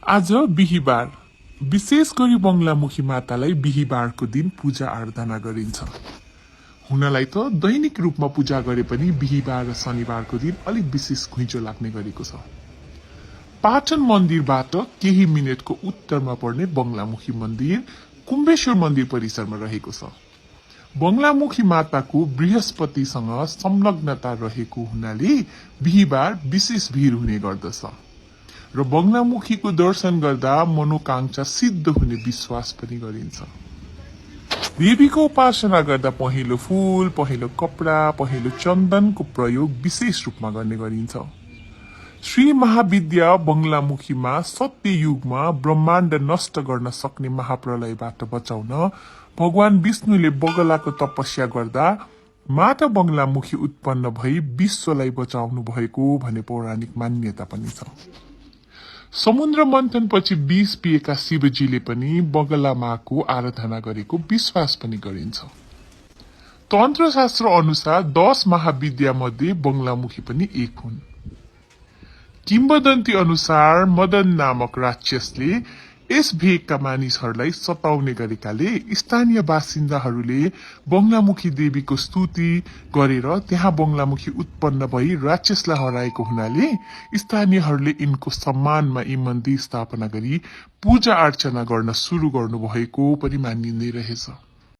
आज बिहीबार विशेष गरी बंगलामुखी मातालाई बिहीबारको दिन पूजा आराधना गरिन्छ। हुनलाई त दैनिक रूपमा पूजा गरे पनि बिहीबार र शनिबारको दिन अलिक विशेष घुइँचो लाग्ने गरेको छ। पाटन मन्दिरबाट केही मिनेटको उत्तरमा पर्ने बंगलामुखी मन्दिर कुम्भेश्वर मन्दिर परिसरमा रहेको छ। बंगलामुखी माताको बृहस्पतिसँग संलग्नता रहेको हुनाले बिहीबार विशेष भिड हुने गर्दछ र बंगलामुखीको दर्शन गर्दा मनोकांक्षा सिद्ध हुने विश्वास पनि गरिन्छ। देवीको उपासना गर्दा पहेँलो फूल, पहेँलो कपडा, पहेँलो चन्दनको प्रयोग विशेष रूपमा गर्ने गरिन्छ। श्री महाविद्या बंगलामुखीमा सत्य युगमा ब्रह्माण्ड नष्ट गर्न सक्ने महाप्रलयबाट बचाउन भगवान विष्णुले बगलाको तपस्या गर्दा माता बंगलामुखी उत्पन्न भई विश्वलाई बचाउनु भएको भन्ने पौराणिक मान्यता पनि छ। समुद्र मन्थनपछि विष पिएका शिवजीले पनि बगलामाको आराधना गरेको विश्वास पनि गरिन्छ। तन्त्रशास्त्र अनुसार 10 महाविद्या मध्ये बंगलामुखी पनि एक हुन्। किम्वदन्ती अनुसार मदन नामक राक्षसले यस भेगका मानिसहरूलाई सताउने गरेकाले स्थानीय बासिन्दाहरूले बंगलामुखी देवीको स्तुति गरेर त्यहाँ बंगलामुखी उत्पन्न भई राक्षसलाई हराएको हुनाले स्थानीयहरूले यिनको सम्मानमा यी मन्दिर स्थापना गरी पूजा अर्चना गर्न सुरु गर्नुभएको पनि मानिँदै रहेछ।